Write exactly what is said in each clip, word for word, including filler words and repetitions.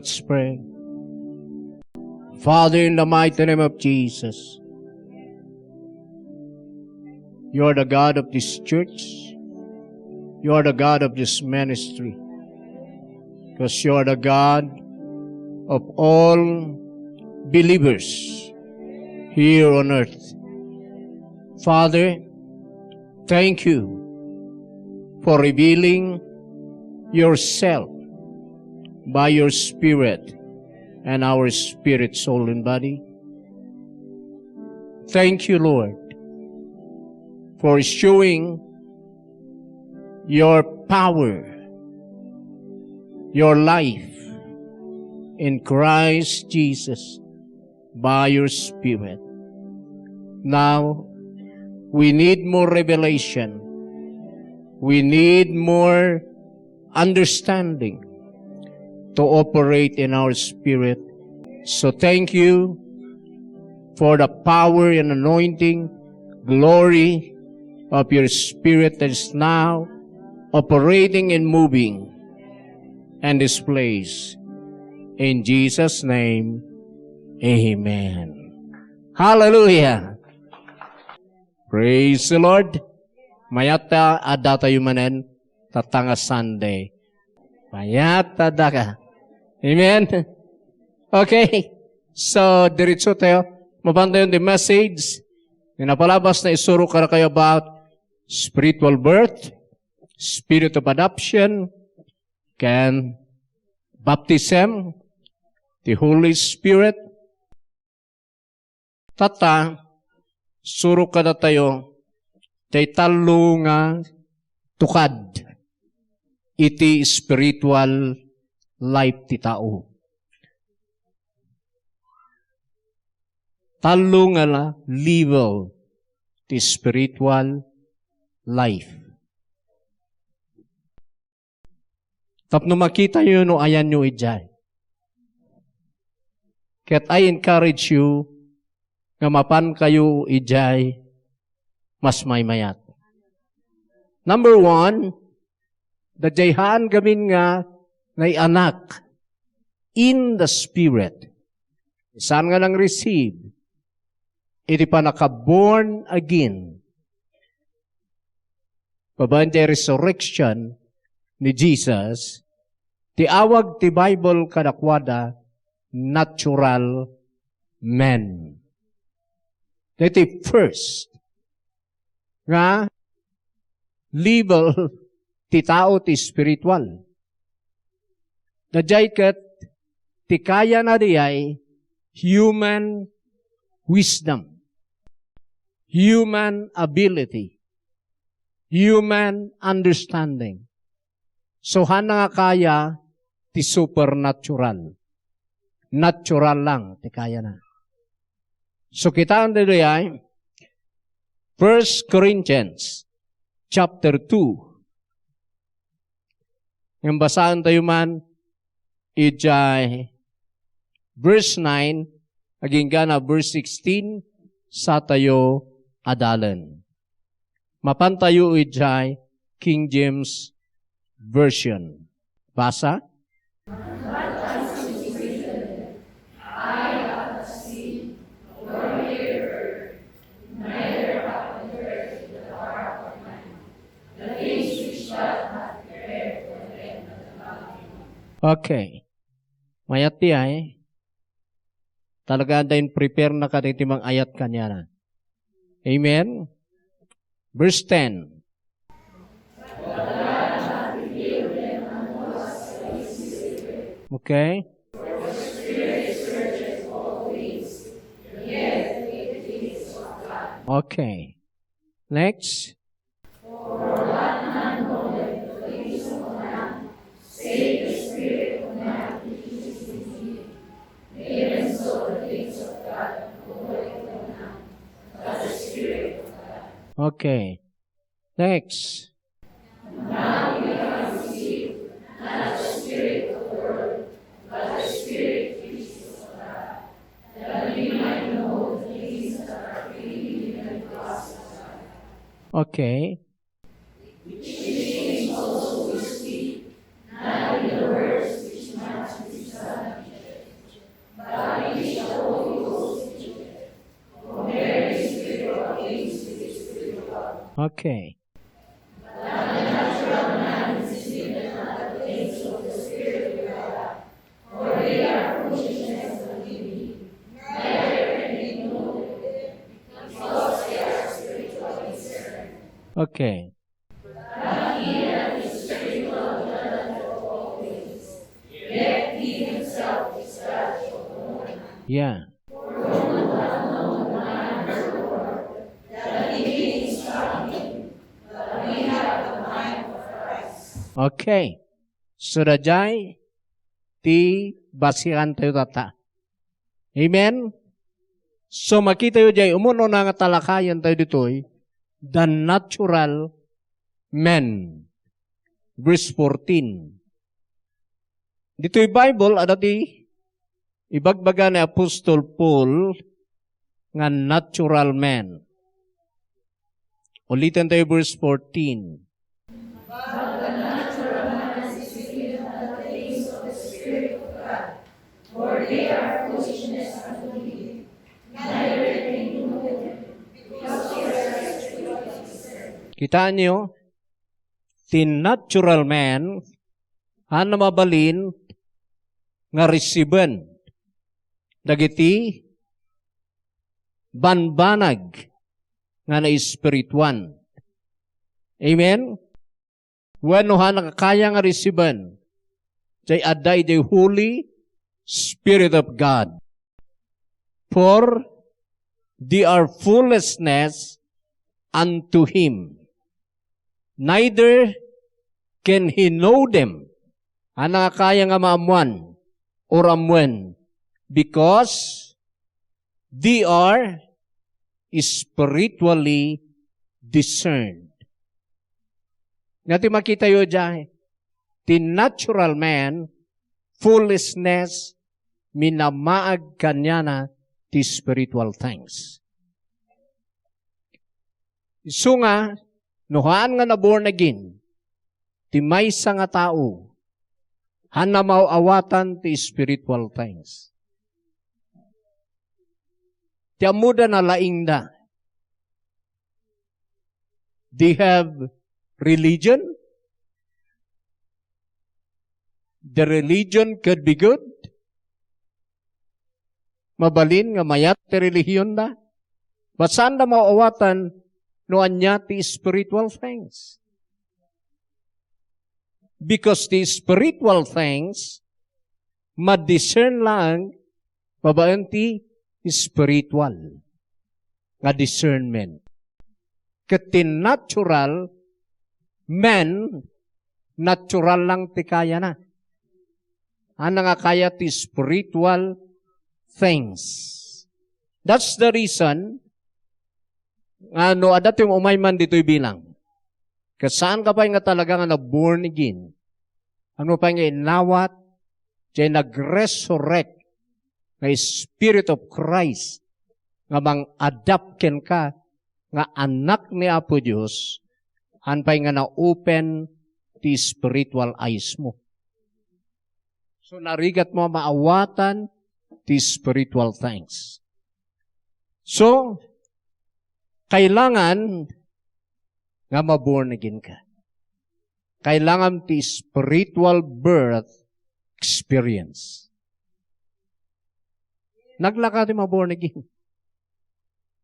Let's pray. Father, in the mighty name of Jesus, you are the God of this church. You are the God of this ministry. Because you are the God of all believers here on earth. Father, thank you for revealing yourself by your Spirit and our spirit, soul, and body. Thank you, Lord, for showing your power, your life in Christ Jesus by your Spirit. Now, we need more revelation. We need more understanding to operate in our spirit. So thank you for the power and anointing, glory of your Spirit that is now operating and moving in this place. In Jesus' name, amen. Hallelujah. Praise the Lord. Mayat ta adda tayo manen, tatta nga Sunday. Mayat ta adda ka. Amen. Okay. So, diretso tayo. Mapan tayo the message. Nga napalabas na isuro kadakayo about spiritual birth, spirit of adoption, ken baptism, the Holy Spirit. Tatta, surok kadatayo, tay tallo nga tukad iti spiritual life ti tao. Tallo nga la-, level ti spiritual life. Tapno makitayo no ayanyo idiay. Ket I encourage you nga mapan kayo idiay mas maymayat. Number one, daydiay haan gamin nga naianak in the Spirit. Saan nga nang-receive iti pannaka-born again? Babaen ti resurrection ni Jesus, ti awag ti Bible kadakuada, natural men. Daytoy first nga level ti tao ti spiritual. Daydiay ket ti kayana diay human wisdom, human ability, human understanding. So, haan na nga kaya ti supernatural. Natural lang ti kayana. So, kitaen tayo diay, First Corinthians chapter two. Ngem basaen tayo man idiay verse nine, agingga na verse sixteen, sa tayo adalen. Mapan tayo idiay King James Version. Basa? Okay. Mayat ti ay. Talaga, adda in-prepare na kadagiti mang-ayat kaniana. Amen? Verse ten. Okay? Okay. Next. Okay. Next. Okay. Which things also we speak, not in the words which man teaches us, Okay. Okay. Yeah. Okay. So, daydiay ti basihantayo tatta. Amen? So, makitayo diay umuna nga talakayantayo ditoy, the natural man. Verse fourteen. Ditoy Bible, adda ti ibagbaga ni Apostol Paul nga natural man. Ulitan tayo verse fourteen. Kitaan niyo, ti natural man, haanna mabalin nga resiben dagiti banbanag nga naespirituan. Amen? Wenno, haanna kaya nga resiben, diay adda idiay Holy Spirit of God. For they are foolishness unto him. Neither can he know them. Haanna kaya nga maammuan or ammuen, because they are spiritually discerned. Nga ti makitayo diay, ti natural man, foolishness, minamaag kaniana ti spiritual things. Isu nga, no haan nga na-born again ti maysa nga tao, haanna maaw-awatan ti spiritual things. Ti ammoda, nalaingda. They have religion. The religion could be good. Mabalin nga mayat ti relihionda. But saanda maaw-awatan no ania ti spiritual things. Because the spiritual things, ma-discern lang babaen ti spiritual nga discernment. Ket ti natural man, natural lang ti kayana. Haanna nga kaya ti spiritual things. That's the reason nga no adda ti umay man ditoy bilang, ket saanka pay nga talaga nga na-born again, ammom pay nga inawat diay nag-resurrect nga Spirit of Christ nga mang-adapt kenka nga anak ni Apo Dios, haan pay nga na-open ti spiritual eyes mo. So, narigat mo a maawatan ti spiritual things. So, kailangan nga ma-born again ka. Kailangan ti spiritual birth experience. Naglaka ti ma-born again.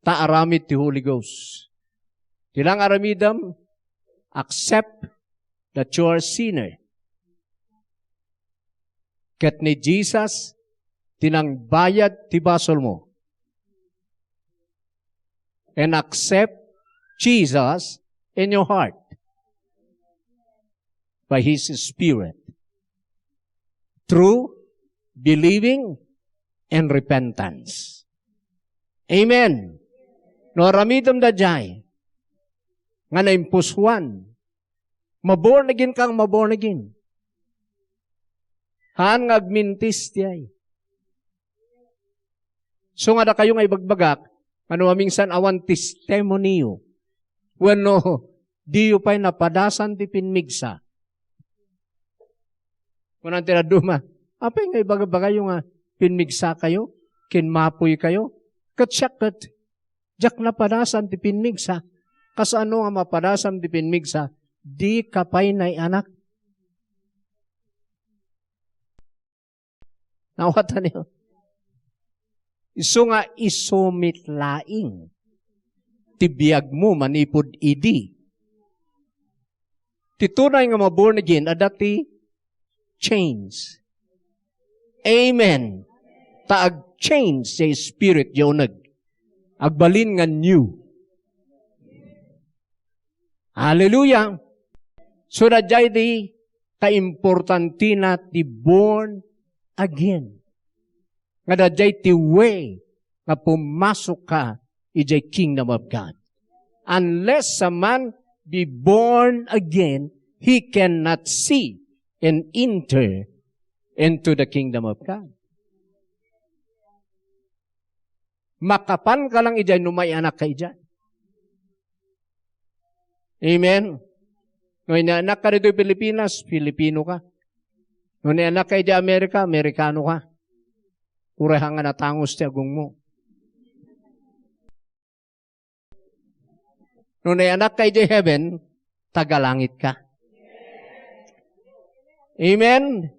Ta aramid ti Holy Ghost. Ti lang aramidem, accept that you are sinner. Ket ni Jesus, ti nangbayad ti basolmo. And accept Jesus in your heart by His Spirit through believing and repentance. Amen. No aramidem daydiay nga naimpusuan, ma-born again kang ma-born again. Haan nga agmintis diay. So nga dakayo nga ibagbagak, nga no mamingsan awan testimony yo, wenno diyo pay napadasan ti pinmigsa. Kuna ti dadduma, apay nga ibagabagayo nga pinmigsakayo, kinmapoykayo? Ket siak ket, diak napadasan ti pinmigsa. Kasano nga mapadasam ti pimmigsa? Dika pay nay-anak. Naawatan niyo? Isu nga isumit laeng ti biagmo manipud idi. Ti tunay nga ma-born again, adda ti change. Amen. Ta ag-change ti spirit, ti uneg. Agbalin nga new. Hallelujah. So, daydiay ti kaimportantina ti born again. Nga daydiay ti way nga pumasok ka idiay kingdom of God. Unless a man be born again, he cannot see and enter into the kingdom of God. Makapan ka lang idiay no may anak ka idiay. Amen? No inaanak ka ditoy Pilipinas, Pilipino ka. No inaanak ka idiay Amerika, Amerikano ka. Uray ha nga natangos ti agongmo. No inaanak ka idiay heaven, tagalangit ka. Amen?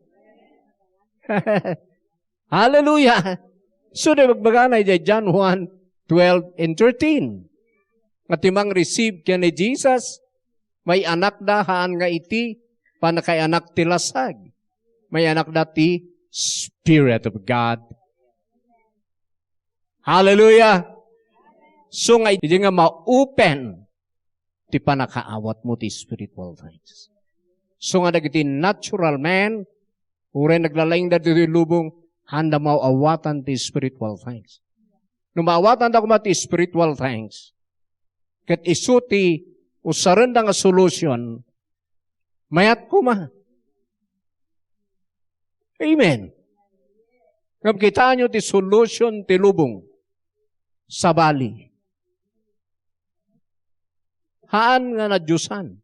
Hallelujah! So, di bagbagana idiay John one, twelve and thirteen. Nga ti mang-receive ken ni Jesus, may-anakda haan nga iti pannakaianak ti lasag. May-anakda ti Spirit of God. Hallelujah! So nga, idi nga ma-open ti pannakaawatmo ti spiritual things. So nga dagiti natural man, uray naglalaingda ditoy lubong, haanda maawatan ti spiritual things. No maawatanda koma ti spiritual things, ket isu ti usarenda nga solution, mayat koma. Amen. Ngem kitaenyo ti solution ti lubong. Sabali. Haan nga nadiosan.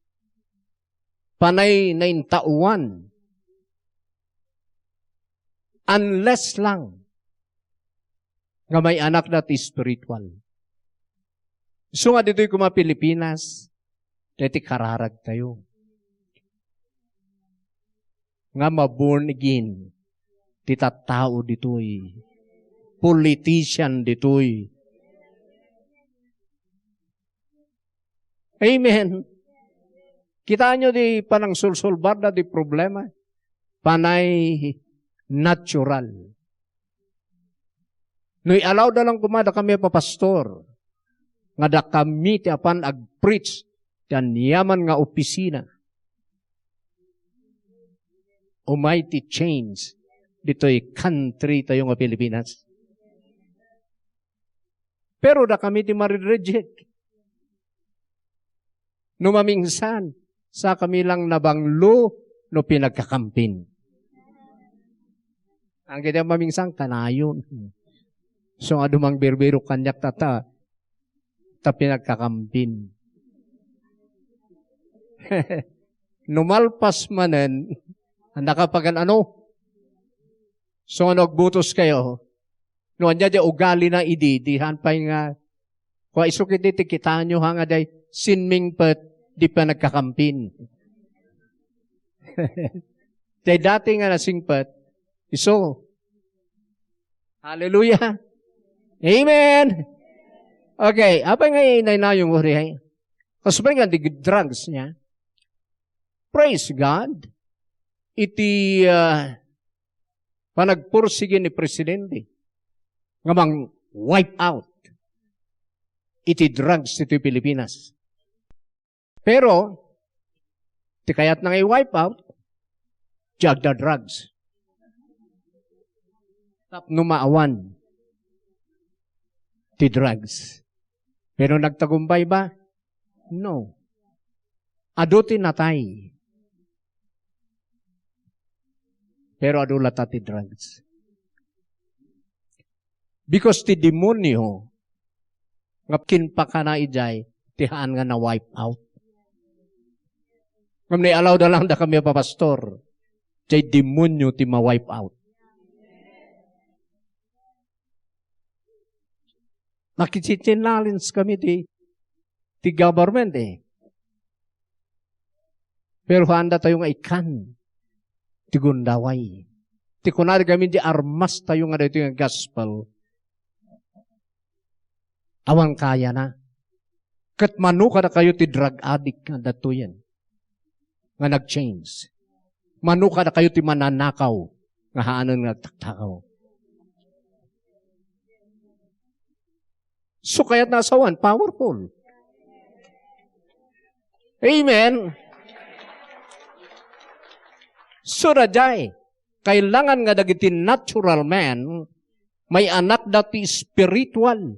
Panay naintaoan. Unless lang nga may-anakda ti spiritual. Isu nga ditoy koma Pilipinas, daytoy kararagtayo. Nga ma-born again ti tattao ditoy. Politician ditoy. Amen. Kitaenyo ti panangsolsolbarda ti problema. Panay natural. No i-allowda lang koma dakami a papastor, nga dakami ti apan ag-preach ti aniaman nga opisina, umay ti change ditoy country tayo nga Pilipinas. Pero dakami ti marireject. No mamingsan, sakami lang nabanglo no pinagkakampin. Ang kaya mamingsan, kanayon. So, nga dumang birbiro kanyak tata, ta pinagkakampin. No malpas manen, ang nakapagan ano? So, ano agbutos kayo? No, anya di ugali na idi, di han pay nga, kua isu kiti ti kitaenyo ha nga day, sinmingpet, di pa nagkakampin. Day dati nga nasingpet, isu. Hallelujah. Amen. Okay, apay nga inaynayong uri, eh? Kasubay nga di drugs niya. Praise God. Iti, ah, panagpursigi ni Presidente nga mang-wipe out iti drugs iti Pilipinas. Pero, ti kayatna nga i-wipe out, ti agda drugs. Tapno maawan ti drugs. Pero nagtagumbay ba? No. Adu ti natay. Pero adu latta ti drugs. Because ti demonio nga kinpakana idiay ti haan nga na-wipe out. Ngem ni-allow da lang dakami a papastor. Diay demonio ti ma-wipe out. Makiti-challenge kami ti, ti government, eh. Pero haanda tayo nga ikkan ti gundaway. Ti kunada gamin di armas tayo nga daytoy nga gospel. Awan kayana. Ket mano kadakayo ti drug addict nga datoyen nga nag-change. Mano kadakayo ti mananakaw nga haanen nga agtaktakaw. So, kayat nasawan, powerful. Amen. So, daydiay, kailangan nga dagiti natural man, mayanakda ti spiritual.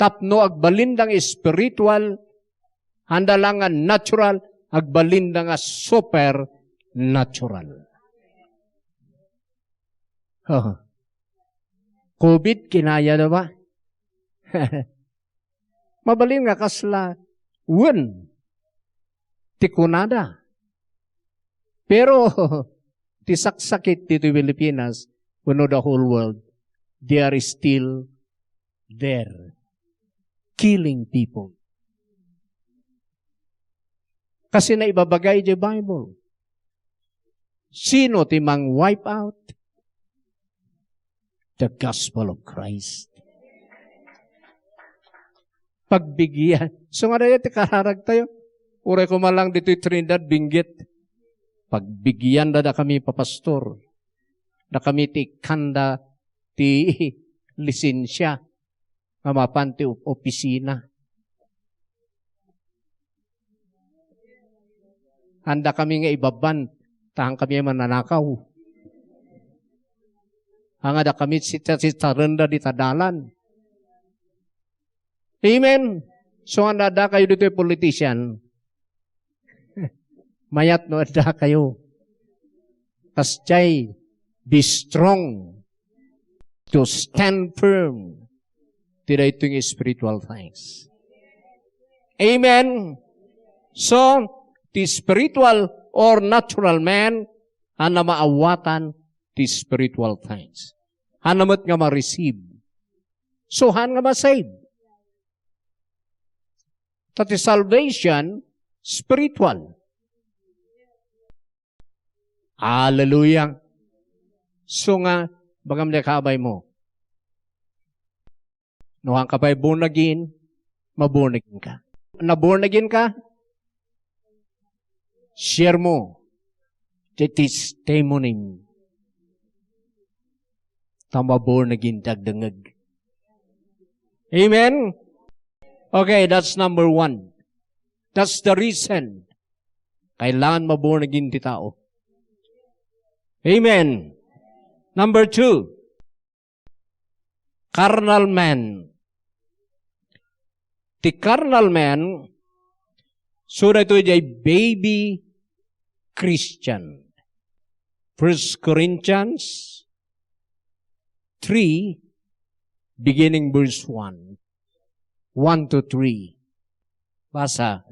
Tapno agbalinda nga spiritual, haanda la nga natural, agbalinda nga supernatural. Oh. Covid, kinayada ba? Mabalin nga kasla, wen, ti kunada. Pero, ti saksakit ditoy Pilipinas, wenno the whole world, they are still there, killing people. Kasi naibabaga iti Bible, sino ti mang-wipe out? The gospel of Christ. Pagbigyan. So nga dayta ti kararag tayo. Uray ko man lang ditoy Trinidad, Benguet. Pagbigyan da, dakami, papastor. Dakami ti ikkanda ti lisensia nga mapan ti op-, opisina. Haanda kami nga ibaban, ta hankami a mananakaw. Haanda kami sita-sitarenda dita dalan. Amen. So, haanda kayo ditoy politician. Mayat no adda kayo. Kasdiay, be strong to stand firm ti daytoy nga spiritual things. Amen. So, ti spiritual or natural man, haanna maawatan ti spiritual things. Haanna met nga ma-receive. So, haan nga ma-save. Ta ti salvation, spiritual. Hallelujah. So nga, bagam dayta kaabay mo. No, haanka pay born again, ma-born again ka. Na-born again ka? Share mo. Ti testimony. Ta ma-born again ti agdengngeg. Amen? Okay, that's number one. That's the reason. Kailangan ma-born again ti tao. Amen. Number two, carnal man. Ti carnal man, so daytoy diay baby Christian. First Corinthians three, beginning verse one. One to three. Basa.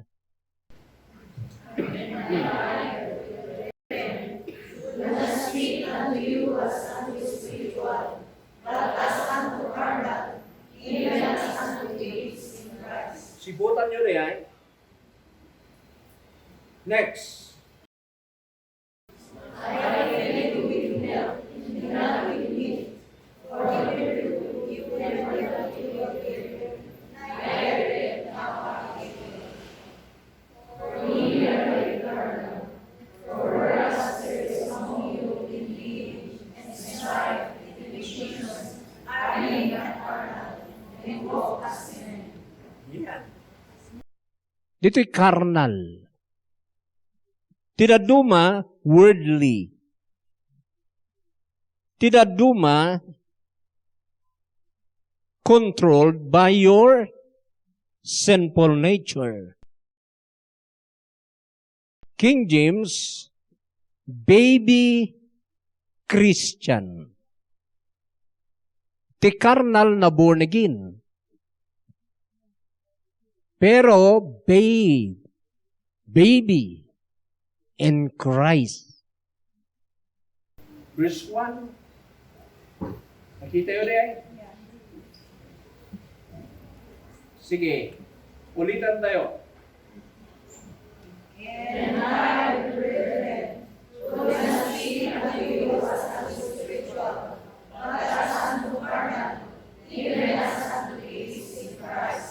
Sibutan nyo diay. Next. Ditoy karnal. Ti dadduma, worldly. Ti dadduma, controlled by your sinful nature. King James, baby Christian. Ti karnal na born again. Pero ba-, baby in Christ. Verse one. Nakita nyo diay? Sige. Ulitan tayo.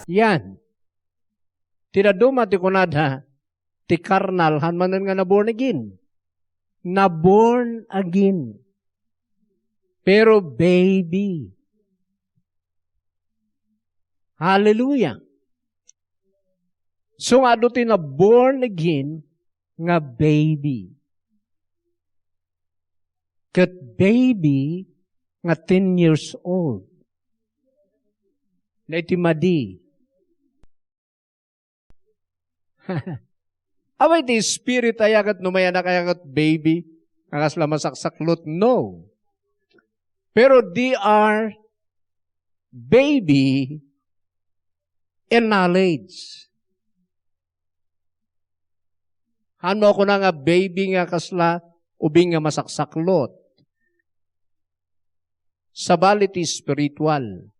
Yan. Ti dadduma ti kunada, ti karnal, han manen nga na-born again. Na-born again. Pero baby. Hallelujah. So nga adu ti na-born again nga baby. Ket baby nga ten years old. Na iti madi. Apay ti spirit aya ket no mayanak aya ket baby? Nga kasla masaksaklot? No. Pero they are baby in knowledge. Haan mo kuna nga baby nga kasla ubing nga masaksaklot. Sabali ti spiritual.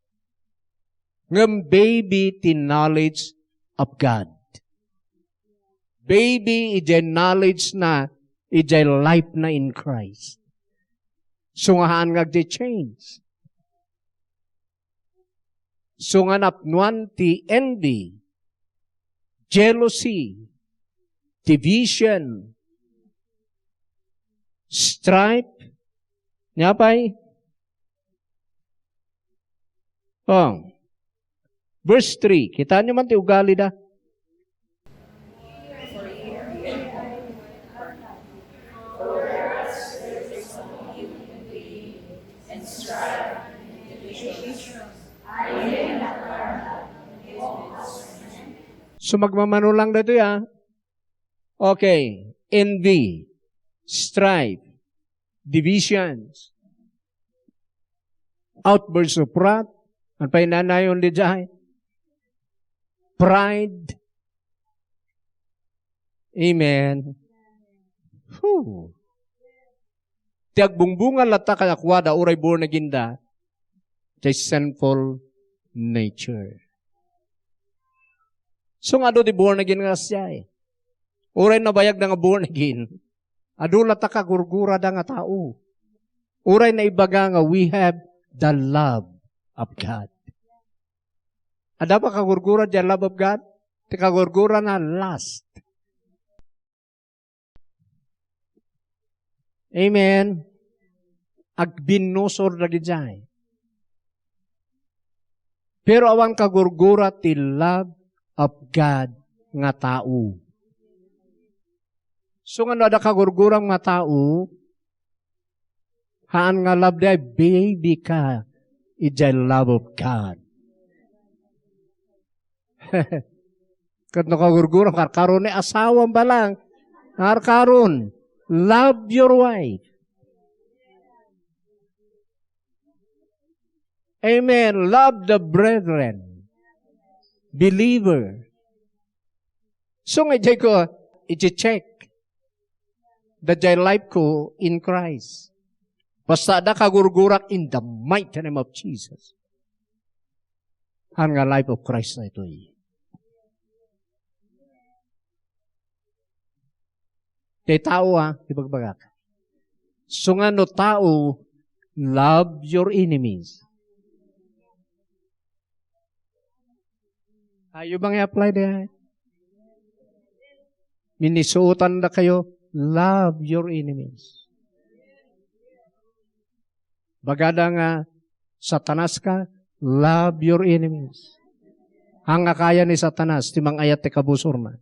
Ngem baby ti knowledge of God. Baby ijay knowledge na, ijay life na in Christ. So nga haan nga agdi-change. So nga napnuan ti envy, jealousy, division, strife, nia pay? Oh. Verse three, kitaan nyo man ti ugalida. So, magmamano lang daytoy, ah. Okay. Envy, strife, divisions, outbursts of wrath, ano pay nayon diay? Pride. Amen. Whew. Ti agbungbunga latta kadakuada, uray born again da, ti sinful nature. So nga adu ti born again nga siya eh. Uray nabayag da nga born again, adu latta kagurgurada nga tao. Uray naibaga nga we have the love of God. Adda pa kagurgura diay love of God? Ti kagurgura na lust. Amen. Agbinnusor dagidiay. Pero awan kagurgura ti love of God nga tao. So nga no adda kagurguram nga tao, haan nga love diay, baby ka idiay love of God. Ket no kagurguram, karkaron ni asawam balang. Karkaron, love your wife. Amen. Love the brethren. Believer. So nga idiay ko, i-check. Daydiay life ko in Christ. Basta adda kagurgurak in the mighty name of Jesus. Haan nga life of Christ na itoy. Ti tao, ah, ibagbagak. So nga no tao, love your enemies. Ayo bang i-apply diay? Minisuotan da kayo, love your enemies. Bagada nga Satanas ka, love your enemies. Haan nga kaya ni Satanas ti mangayat ti kabusorna.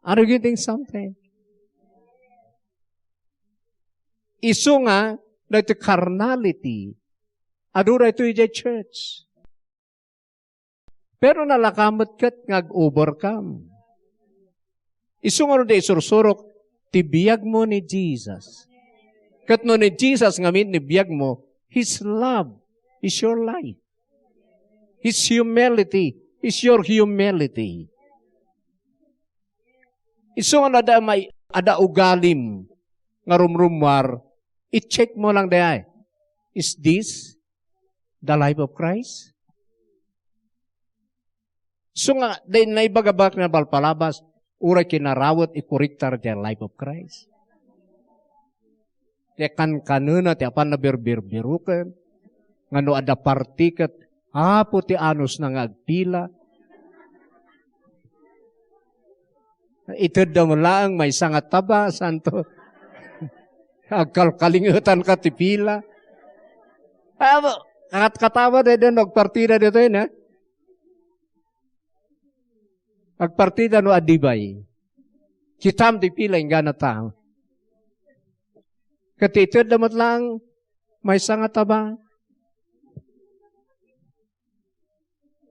Are you getting something? Isu nga, daytoy carnality, adu daytoy idiay church. Pero nalaka met ket nga ag-overcome. Isu nga no di isursurok ti biag mo ni Jesus. Ket no ni Jesus ngamin ni biag mo, His love is your life. His humility is your humility. Isu nga no adda may, adda ugalim nga rumrummuar, i-check mo lang diay. Is this The life of Christ? So nga, daydi naibagabak nga palpalabas, uray kinarawet, ikorektar ti life of Christ. Ti kankanena, ti apan nabirbiruken, nga no adda parti ket, apo ti anusna nga agpila. Itedda mo laeng maysa nga taba, santo. Agkalkalingetanka ti pila. Amo, kat-, katama daydi no agpartida ditoy, na? Agpartida no adda bay. Kitam ti pila inggana tao. Ket itedda met laeng maysa nga taba.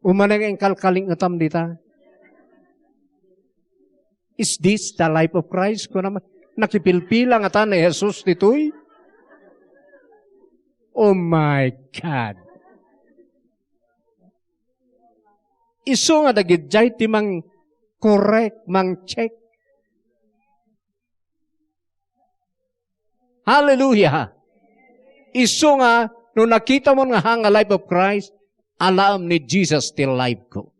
Umanay nga inkalkalingetam dita. Is this the life of Christ? Kuna man, nakipilpila ngata ni Jesus ditoy? Oh my God. Isu nga dagidiay ti mang-correct, mang-check. Hallelujah! Isu nga, no nakitamon nga haan nga life of Christ, alaem ni Jesus ti life ko.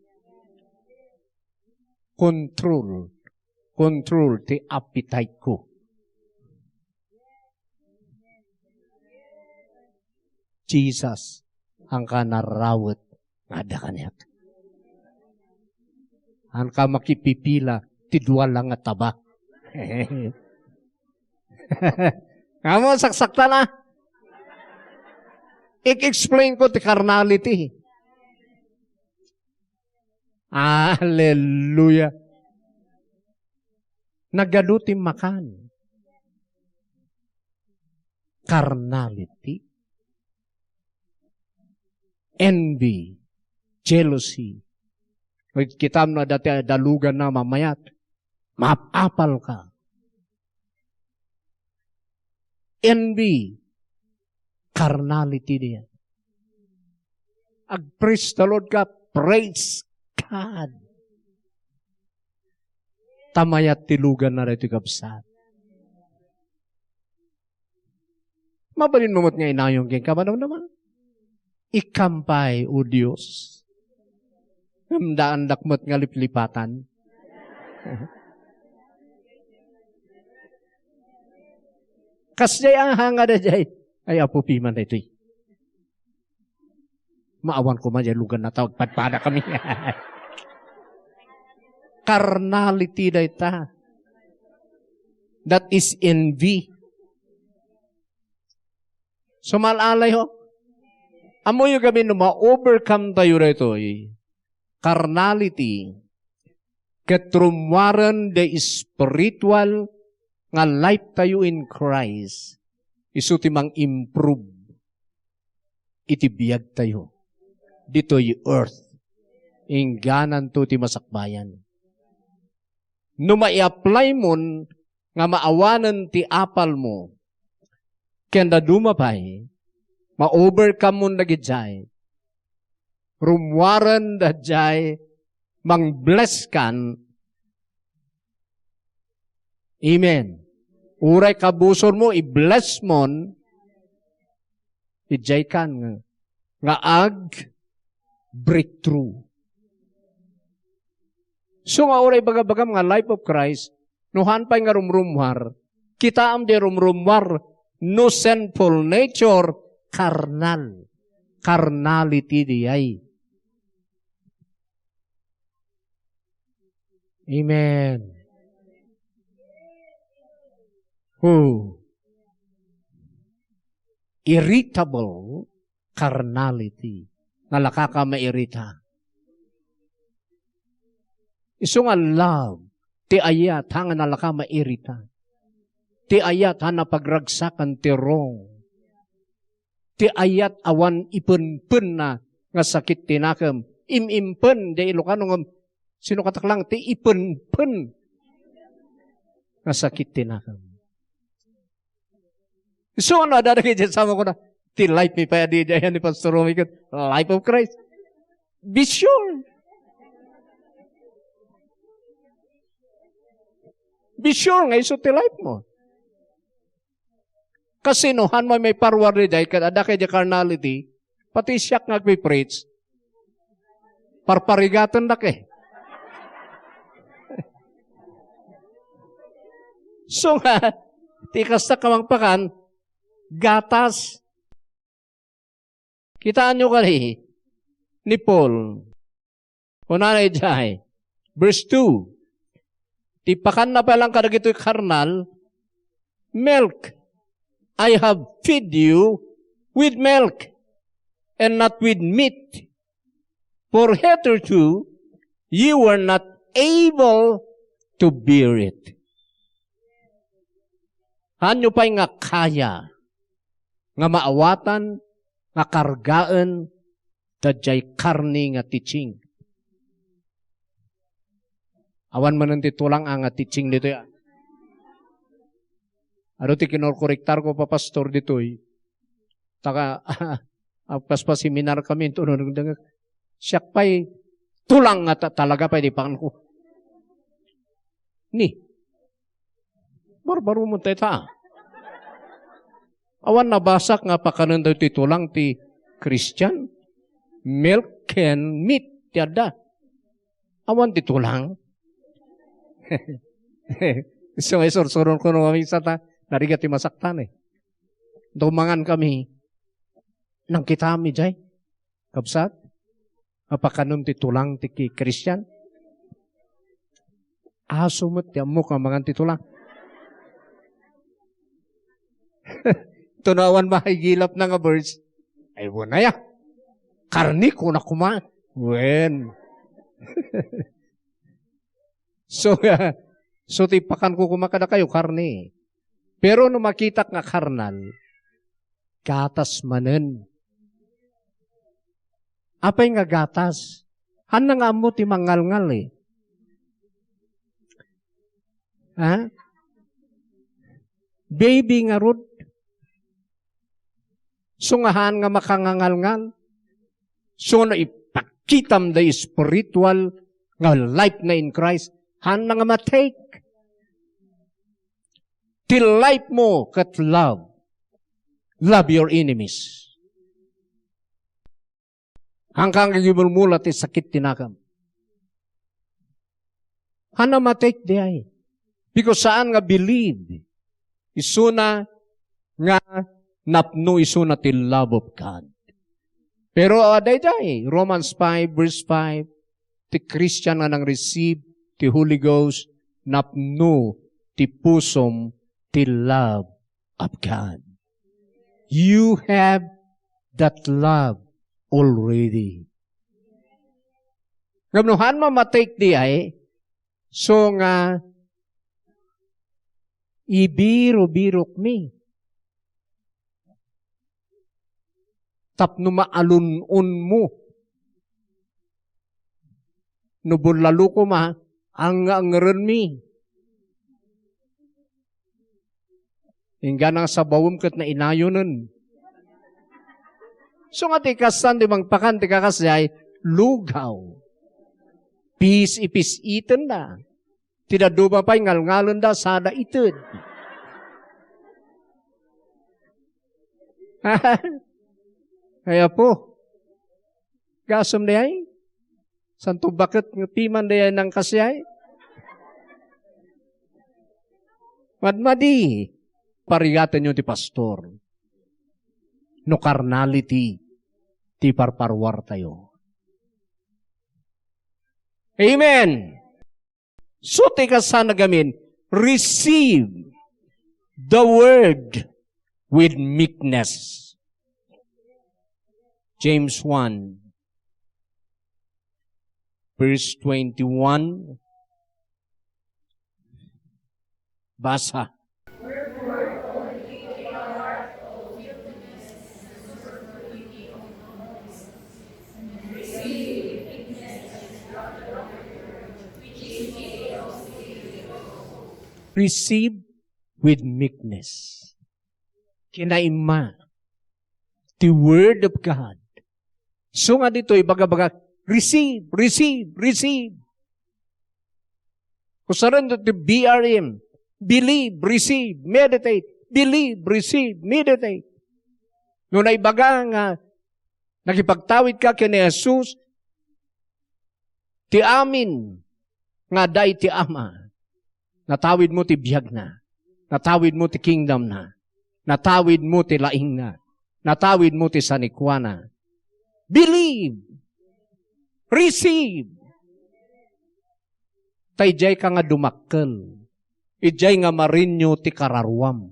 Control. Control ti appetite ko. Jesus, haanka narawet nga adda kaniak. Haanka makipipila ti dua lang nga taba. Amo, saksakta na. Ik-explain ko ti carnality. Hallelujah. Nagadu ti makan. Carnality. Envy. Jealousy. Kitam no adda ti daluganna mamayat. Maap-apal ka. Envy. Carnality diay. Ag-praise the Lord ka. Praise God. Ta mayat ti luganna daytoy, kabsat. Mabalin mo met nga inayon kenka, madamdama. Ikam pay, O Dios. Ngem daandak met nga liplipatan. Kasdiay a hanga daydiay. Ay, Apo, piman daytoy. Maawan koma diay luganna ta agpadpadakami. Carnality dayta. That is envy. Sumal-alay, ho. Ammoyo gamin no ma-overcome tayo daytoy. Carnality. Ket rummuaren the spiritual nga life tayo in Christ. Isu ti mang-improve iti biag tayo ditoy earth. Inggananto ti masakbayan. No mai-apply mon nga maawanen ti apal mo, ken dadduma pay, ma-overcome mon dagidiay, rummuaren daydiay, mang-bless kan. Amen. Uray kabusor mo, i-bless mon, idiay kan nga, nga ag-breakthrough. So nga uray bagabagam nga life of Christ, no haan pay nga rumrummuar, kitaem diay rumrummuar, no sinful nature, carnal. Carnality diay. Amen. Who? Irritable carnality. Nalaka ka mairita. Isu nga love, ti ayat, ha nga nalaka mairita. Ti ayat, ha napagragsakan ti wrong. Ti ayat awan ipenpenna nga sakit ti nakem. Im-impen, di Ilocano ngem, sino kataklang, ti ipenpen nga sakit ti nakem. So, ano, adada kay Dios sama ko na, ti life mi pa, di, di, ni Pastor Romy ket, life of Christ. Be sure. Be sure nga isu ti life mo. Kasino, han mo may parwar di jay, ket adda kay di carnality, Pati siak nga agpi-preach, parparigatendak eh. So nga, ti kasta ka mangpakan, gatas. Kitaenyo kadi ni Paul. Kunana idiay, verse two, "Ti pakanna pay laeng kadagitoy karnal, milk. I have fed you with milk and not with meat. For hitherto you were not able to bear it." Haanyo pay nga kaya nga maawatan nga kargaen daydiay karne nga teaching. Awan manen ti tulang a nga teaching ditoy, a. Adu ti kinorkorektarko, papastor, ditoy. Taka, agpaspa-seminar kami, inton nagdengngeg. Siak pay, tulang nga ta-, talaga pay di pakanko. Ni, barbaro met dayta. Awan nabasak nga pakanen daytoy tulang ti Christian. Milk and meat ti adda. Awan ti tulang. So, isursuron ko no mamisa ta, narigat ti masaktan eh. Dumangan kami. Nangkitam idiay, kabsat, nga pakanen ti tulang ti ki-, Christian. Aso met ti ammok nga mangan ti tulang. Tunawan maigilap na nga verse. Ay, wala ya. Karne ko na kuma. Wen. So, so ti pakan ko kuma kadakayo, karne. Pero no makitak nga karnal, gatas manen. Apay nga gatas? Hanna nga ammo ti mangalngal eh. Ha? Baby ngarud. So nga haan nga makangangalngal. So no ipakitam da spiritual nga life na in Christ, haan na nga matake. Ti life mo ket love. Love your enemies. Hangkan nga gimulmula ti sakit ti nakam. Hana matek di ay. Because saan nga believe. Isuna nga napno isuna ti love of God. Pero, ah, dayday, Romans five, verse five, ti Christian nga nang-receive ti Holy Ghost, napno ti pusom ti love of God. You have that love already. Ngem no haan mamatay di ay, so nga ibiro-birokmi tapno maalun-onmo. No bullalo koma, ang-, angerenmi. Inggana nga sabawem ket nainayonen. So nga ti kastan ti mangpakan ti kakasdiay, lugaw. Pis-, ipis-iten da. Ti dadduma pay ngalngalenda sada ited. Ay, Apo. Gasem dayay? Santo baket nga piman dayay nang kasdiay? Madmadi, parigatenyo ti pastor. No carnality ti parparuartayo. Amen. So, ti kasano gamin, receive the word with meekness. James one, verse twenty-one. Basa. Receive with meekness. Kinaima ti word of God. So nga ditoy, baga-baga, "Receive, receive, receive." Kusaren ti B R M, believe, receive, meditate. Believe, receive, meditate. No naibaga nga Nakipagtawid ka ken ni Jesus, ti amin nga adda iti Ama. Natawid mo ti biagna. Natawid mo ti kingdomna. Natawid mo ti laingna. Natawid mo ti sanikuana. Believe. Receive. Ta idiay ka nga dumakkel. Idiay nga ma-renew ti kararuam.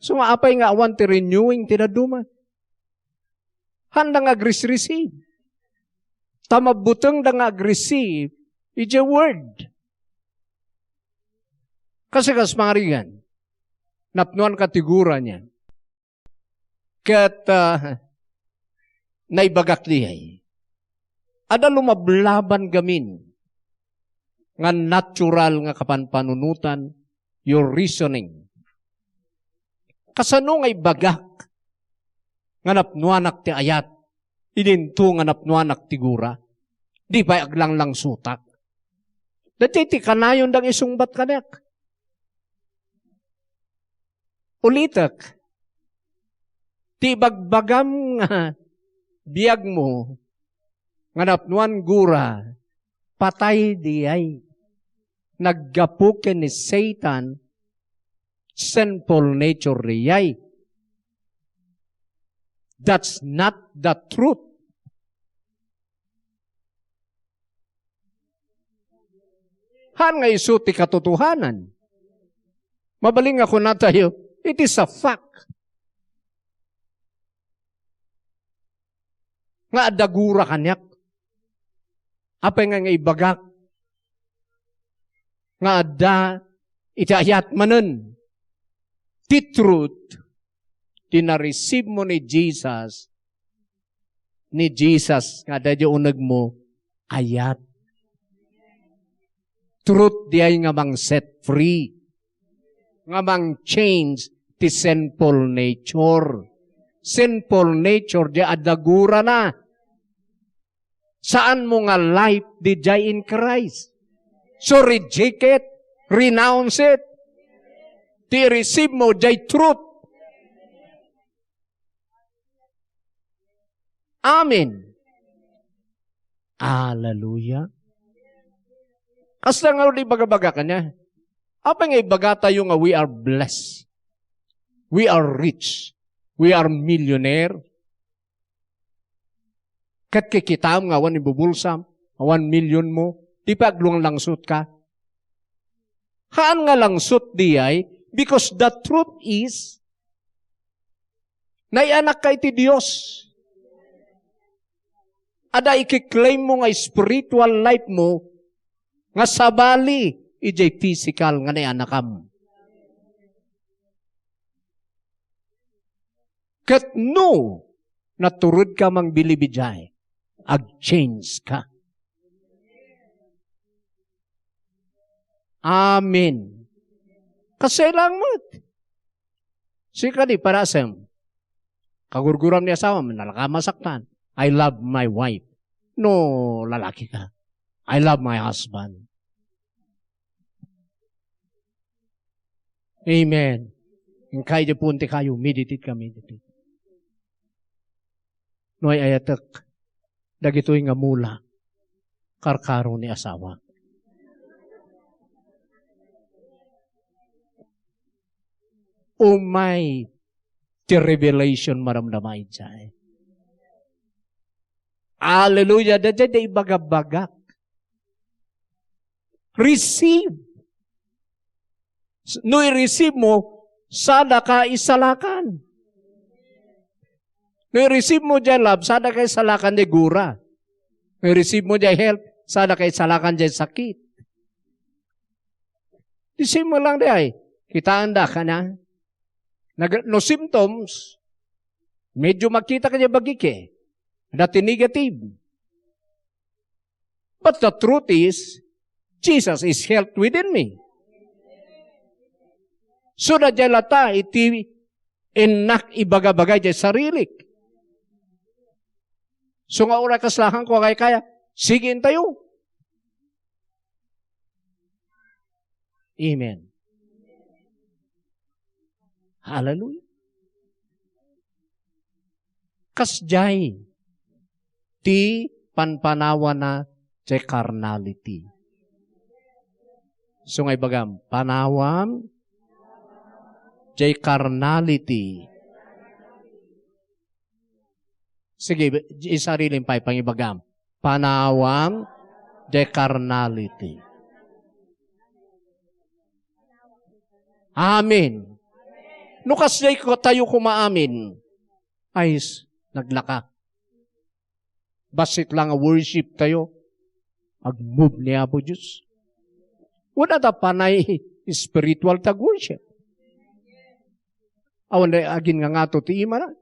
So nga apay nga awan ti renewing ti dadduma? Haanda nga agresreceive. Ta mabutengda nga agreceive iti word. Kasi kas pangarigan, napnuan katigura niya. Ket, ah, naibagak diay. Adda lumablaban gamin nga natural nga kapanpanunotan, your reasoning. Kasano nga ibagak nga napnuanak ti ayat, idinto nga napnuanak ti gura? Di pay aglanglangsot. Daytoy ti kanayon dang isungbat kaniak. Ulitek, ti ibagbagam nga biagmo nga napnuan gura, patay diay. Naggapu ken ni Satan, sinful nature diay. That's not the truth. Haan nga isu ti katotohanan. Mabalin nga kunatayo, it is a fact. Nga adda gura kaniak. Apay nga, nga ibagak nga adda iti ayat manen ti truth, ti na-receive mo ni Jesus, ni Jesus nga adda iti uneg mo, ayat. Truth diay nga mang-set free, nga mang-change ti sinful nature. Sinful nature, diay adda gurana. Saan mo nga life diay in Christ. So reject it, renounce it. Ti receive mo, diay truth. Amen. Hallelujah. Kasta nga di bagabaga kanya. Apay nga ibagatayo nga we are blessed? We are rich. We are millionaire. Ket kikitaem nga awan ibubulsam, awan million mo, di pay aglanglangsot ka. Haan nga langsot diay, because the truth is, naianak ka iti Dios. Adda ikiklaim mo nga spiritual life mo nga sabali idiay physical nga naianakam. Ket no natured ka mangbilib idiay, ag-change ka. Amen. Kasay lang met. Sika di parasem. Kagurguram ni asawam, nalaka masaktan. I love my wife. No, lalaki ka. I love my husband. Amen. Inkay di punti kayo, meditate ka, meditate. No ay-ayatek, dagitoy nga mula, karkaro ni asawa. Umay ti revelation maramdama idiay. Hallelujah. Daydiay da ibagabagak. Receive. No i-receive mo, sada ka isalakan. No i-receive mo diay love, sada ka isalakan diay gura. No i-receive mo diay health, sada ka isalakan diay sakit. Di simo lang diay. Kitaen da ka na. Nag-, no symptoms, medyo makita ka diay bagik eh. Dati negative. But the truth is, Jesus is health within me. So, na diay lata iti innak ibagabagay diay sarilik. So, nga uray kaslakan ko, kaya, kaya, sige intayo. Amen. Hallelujah. Kasdiay, ti panpanawana jay carnality. So nga ibagam, panawam jay carnality. Sige, isarilim pay pangibagam. Panawam jay carnality. Amen. No kasjay ko, tayo kumaamin. Ay, s-, naglaka. Bassit lang nga worship tayo. Ag-move ni Apo Diyos. Wala ta panay spiritual tag worship. Awan da agin nga ngato ti imana.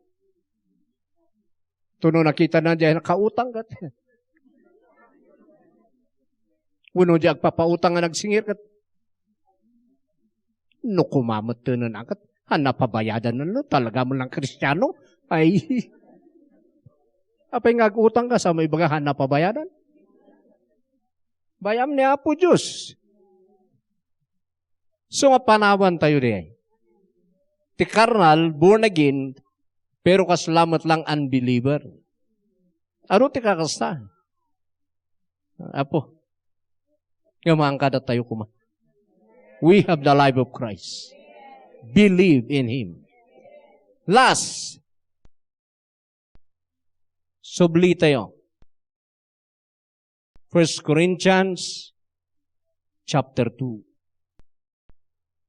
Tuno nakita na diay nakautang kat. Wenno diay agpapautang nga nagsingir kat. No kumamettenen akat, han napabayadan na, no? Talaga mo lang Kristiano? Ay. Apay nga agutang ka, sa mo ibaga, han napabayadan? Bayam ni Apo Diyos. So, nga panawan tayo diay. Ti karnal, born again, pero kasla met lang unbeliever. Ano ti kakasta? Apo, nga maangkada tayo kuma. We have the life of Christ. Believe in Him. Last, subli tayo. First Corinthians chapter two,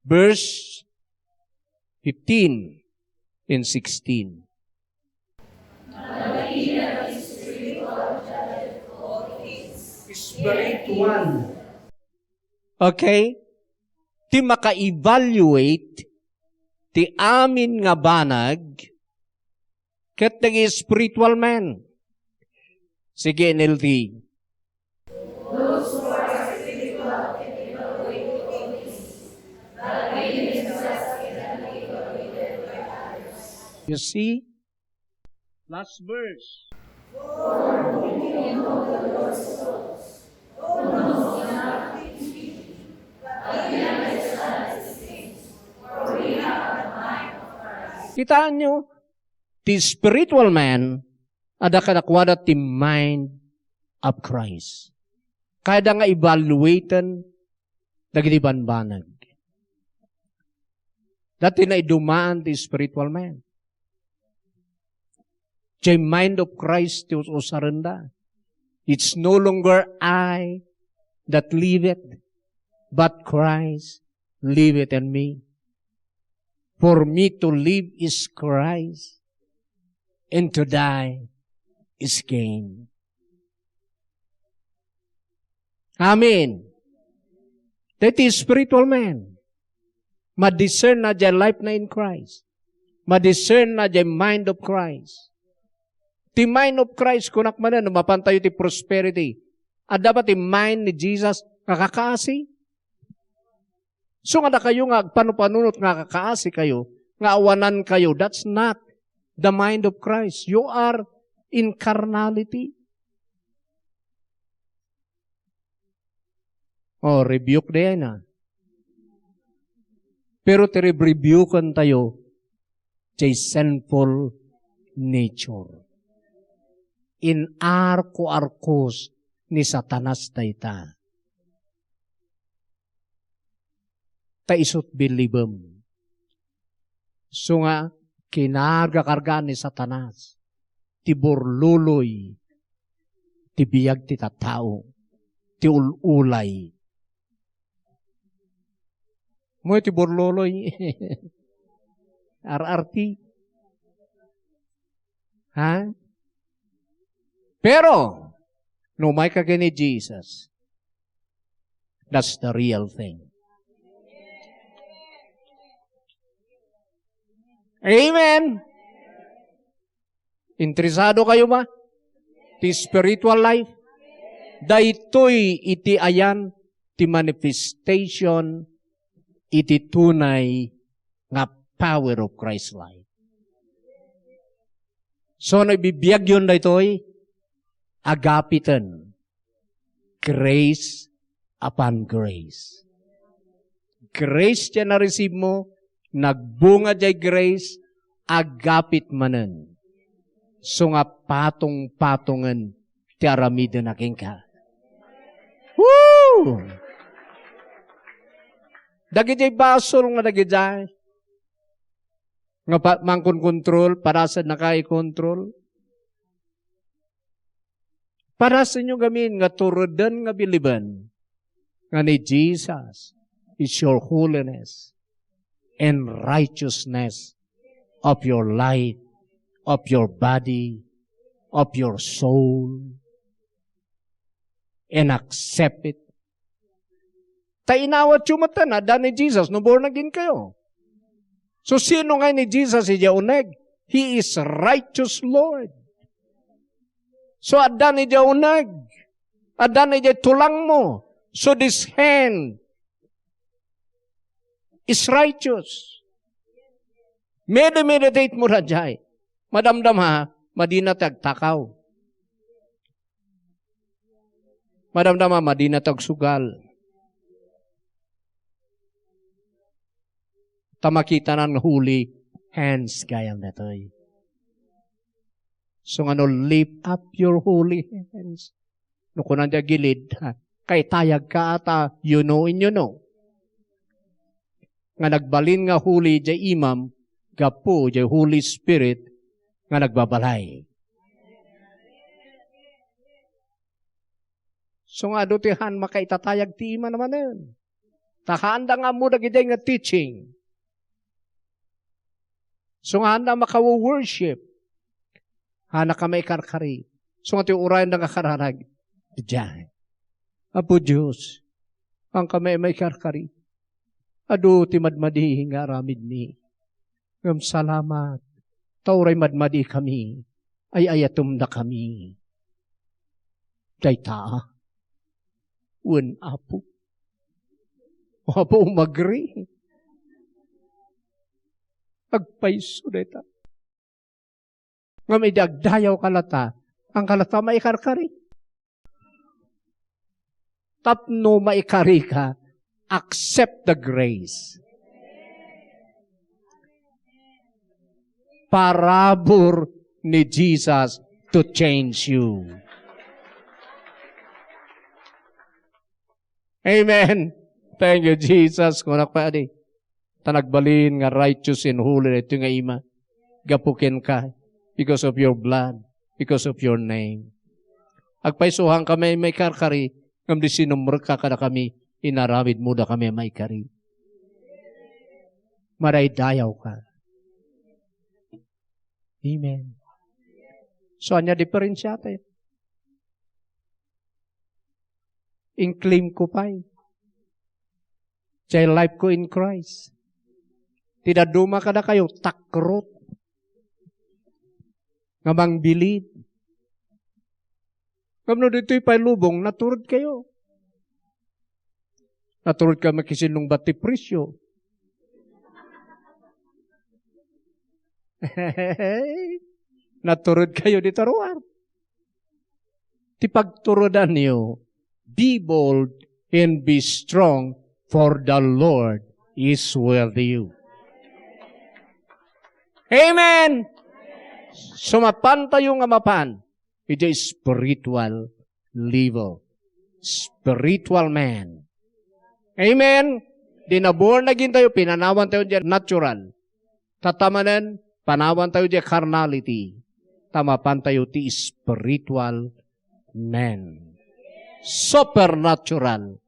verse fifteen and sixteen. Spiritual. Okay? Ti maka-evaluate ti amin nga banag ket dagiti spiritual man. Sige, N L T. You see? Last verse. Kitaan nyo, ti spiritual man, adda kadakuada ti mind of Christ. Kayatda nga evaluaten dagiti bambanag. Dati naidumaan ti spiritual man. Jay mind of Christ ti us-usarenda. It's no longer I that liveth, but Christ liveth in me. For me to live is Christ, and to die is gain. Amen. That is spiritual man. Ma-discern na jay life na in Christ. Ma-discern na jay mind of Christ. Ti mind of Christ, kunak manen, no mapan tayo ti prosperity. Adda ba ti mind ni Jesus nga kakaasi? So, nga dakayo nga agpanupanunot nga kakaasi kayo, nga awanan kayo, that's not the mind of Christ. You are in carnality. Oh, rebuke diay na. Pero ti rebuken tayo, jay sinful nature. Inarko-arkos ni Satanas dayta. Ta isut' billibem. So nga, kinarga-kargaan ni Satanas ti burluloy ti biag ti tattao, ti ul-ulay. Mo ti burluloy. R R T. Ha? Pero, no umay ka ken ni Jesus, that's the real thing. Amen. Interesado kayo ba? Ti spiritual life. Daytoy iti ayan ti manifestation iti tunay nga power of Christ life. So, no ibibiagyon daytoy, agapiten. Grace upon grace. Grace ti na-receive mo, nagbunga jay grace, agapit manen. So nga patong-, patongen ti aramidena kenka. Woo! Dagidiay basol nga dagidiay nga pa-, mangkonkontrol, parasennaka ikontrol. Parasenyo ngamin nga turuden nga believe-en nga ni Jesus is your holiness and righteousness of your life, of your body, of your soul, and accept it. Ta inawatyo met, adda ni Jesus no born again kayo. So, sino nga ni Jesus idiay uneg? He is righteous Lord. So, adda ni idiay uneg. Adda ni idiay tulangmo. So, this hand is righteous. Medi-, meditate mo daydiay. Madamdama, madina ti agtakaw. Madamdama, madina ti agsugal. Ta makitanan nga holy hands gayam daytoy. So nga no, lift up your holy hands. No kunan diay agilid, ha, kaitayagka ta, you know and you know. Nga nagbalin nga holy diay imam, gapu diay Holy Spirit nga nagbabalay. So nga adu ti han makaitatayag ti ima manen. Ta haanda nga ammo dagidiay nga teaching. So nga haanda makawo-worship. Hanaka maikarkari. So nga ti urayanda nga kararag. Diay. Apo Dios, hanka maikarkari. Adu ti madmadi nga aramidmi. Ngem salamat, ta uray madmadikami, ay-ayatemdakami. Dayta, wen, Apo. Apo, umagri. Agpayso dayta. Ngem idi agdayawka latta, hanka latta maikarkari. Tapno maikarika, accept the grace. Parabur ni Jesus to change you. Amen. Thank you, Jesus. Kunak pa, adi. Ta nagbalin nga righteous and holy daytoy nga ima. Gapu kenka, because of your blood, because of your name. Agpayso hanka maikarkari, ngem di sinumrekka kadakami, inaramidmo dakami a maikari. Madaydayawka. Amen. So, ania diferensiatayo? In-claim ko pay. Diay life ko in Christ. Ti dadduma kadakayo, takrot. Nga mangbilin. Ngem no ditoy pay lubong, naturedkayo. Naturedkayo makisinungbat ti presyo. Naturedkayo dita ruar. Ti pagturedanyo, be bold and be strong, for the Lord is with you. Amen. So, mapantayo nga mapan idiay spiritual level. Spiritual man. Amen. Di na born again tayo, pinanawan tayo diay natural. Tatamanen, panawan tayo diay carnality. Ta mapan tayo ti spiritual man. Supernatural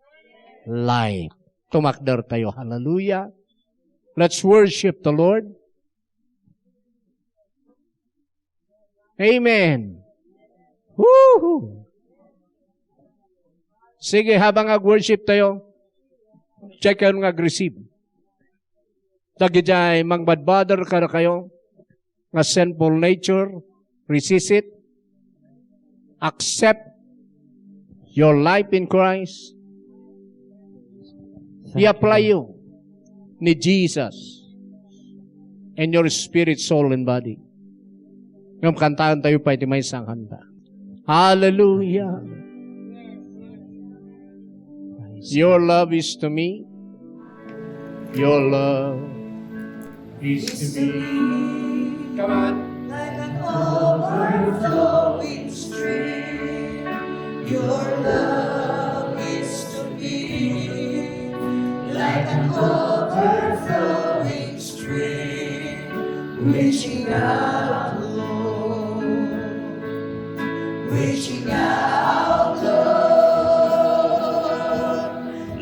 life. Tumakder tayo. Hallelujah. Let's worship the Lord. Amen. Woohoo! Sige, habang ag-worship tayo, check kayo nga ag-receive. Dagidiay mangbadbader kadakayo nga sinful nature, resist it. Accept your life in Christ. I-apply you ni Jesus in your spirit, soul, and body. Ngem kantaen tayo pay ti maysa nga kanta. Hallelujah. Your love is to me. Your love is to me. Come on. Like an overflowing stream. Reaching out, Lord.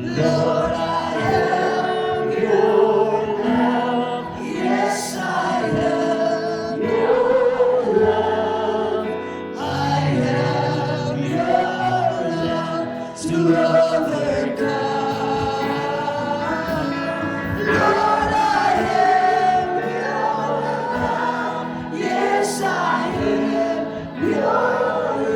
Lord, I am your love. Yes, I am your love. I am your love to overcome. Lord, I am your love. Yes, I am your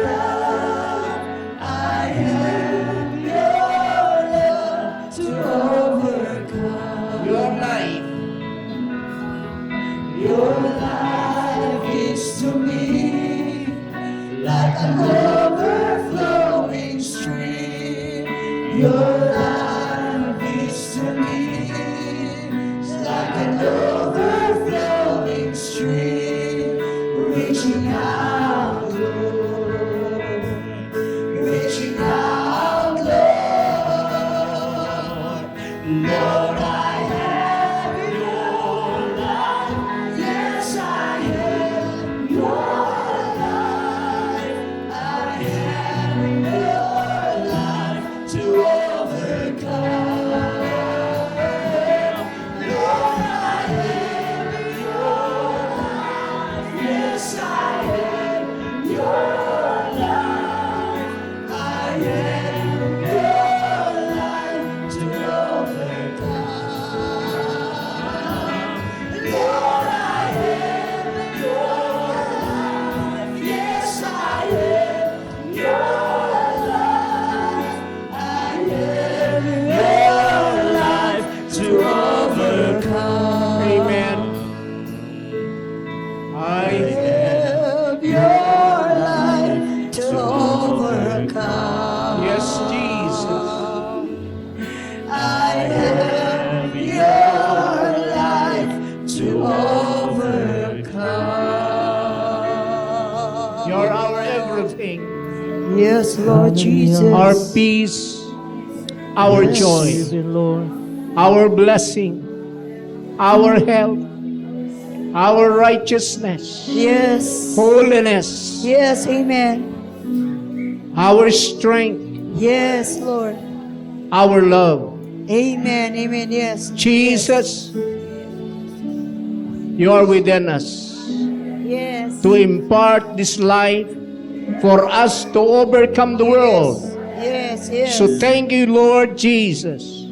love. I am your love to overcome. Your life. Your life is to me like an overflowing stream. Your life is to me like an overflowing stream, reaching out, Lord, reaching out, Lord. Lord, I am your life. Yes, I am your life. I am your life to overcome. Lord, I am your life. Yes, I am your life. I am your life to overcome. Lord, I am your life. Yes, I am your life. I am your life to overcome. Amen. I have your life to overcome. Yes, Jesus. I have your life to overcome. You're our everything. Yes, Lord Jesus. Our peace, our joy, our blessing, our health, our righteousness, yes, holiness, yes, amen, our strength, yes, Lord, our love. Amen, amen, yes. Jesus, you are within us, yes, to impart this life for us to overcome the world. Yes, yes. So thank you, Lord Jesus,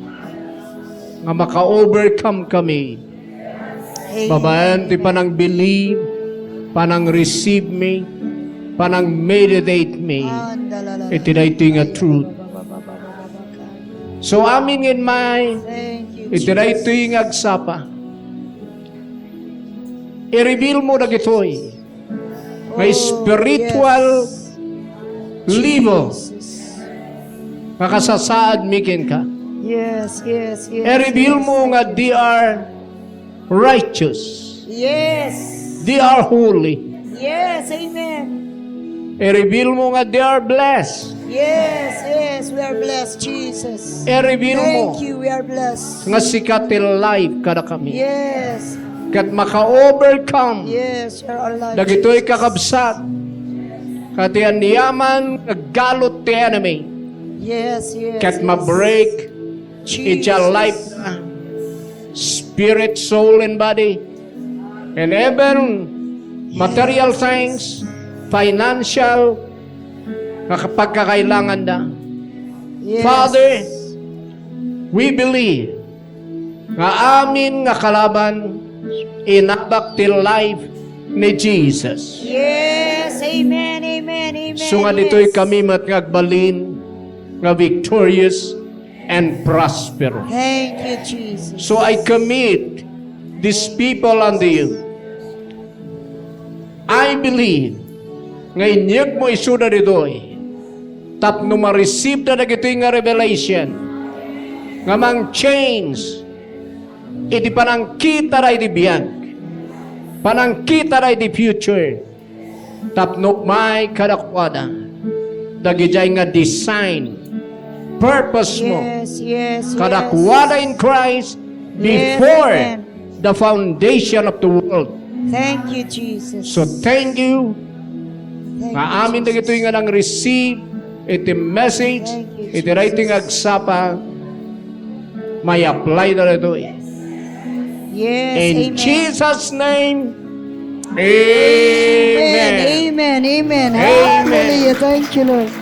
nga maka-overcome kami. Amen. Babaen ti panang-believe, panang-receive mi, panang-meditate mi iti daytoy nga truth. So, amin nga immay, iti daytoy nga agsapa, i-reveal mo dagitoy nga spiritual level nga kasasaad mi kenka. Yes, yes, yes. I-reveal mo nga they are righteous. Yes. They are holy. Yes, amen. I-reveal mo nga they are blessed. Yes, yes, we are blessed, Jesus. I-reveal mo. Thank you, we are blessed. Nga sika ti life kadakami. Yes. Ket maka-overcome. Yes, you're our life, dagitoy, Jesus, kakabsat, ket aniaman nga galut ti enemy. Yes, yes, yes. Ket ma-break iti life na, spirit, soul, and body, and even material things, financial, nga pagkakailanganda. Yes. Father, we believe nga amin nga kalaban, inabak ti life ni Jesus. Yes, amen, amen, amen. So nga ditoy kami met nga agbalin nga victorious and prosperous. Thank you, Jesus. So I commit these people unto you. I believe nga inyegmo isuda ditoy tapno ma-receive da dagitoy nga revelation nga mang-change iti panangkita da iti biag, panangkita da iti future, tapno umay kadakuada dagidiay nga design, purpose mo, yes, yes, yes, kadakuada in Christ, yes, before, amen, the foundation of the world. Thank you, Jesus. So thank you Thank nga you, amin dagitoy nga nang-receive iti message, Thank you, iti writing Jesus. agsapa, may apply na ditoy. Yes, In amen. Jesus' name, Amen. amen. Amen. Amen. Amen. Hallelujah. Thank you, Lord.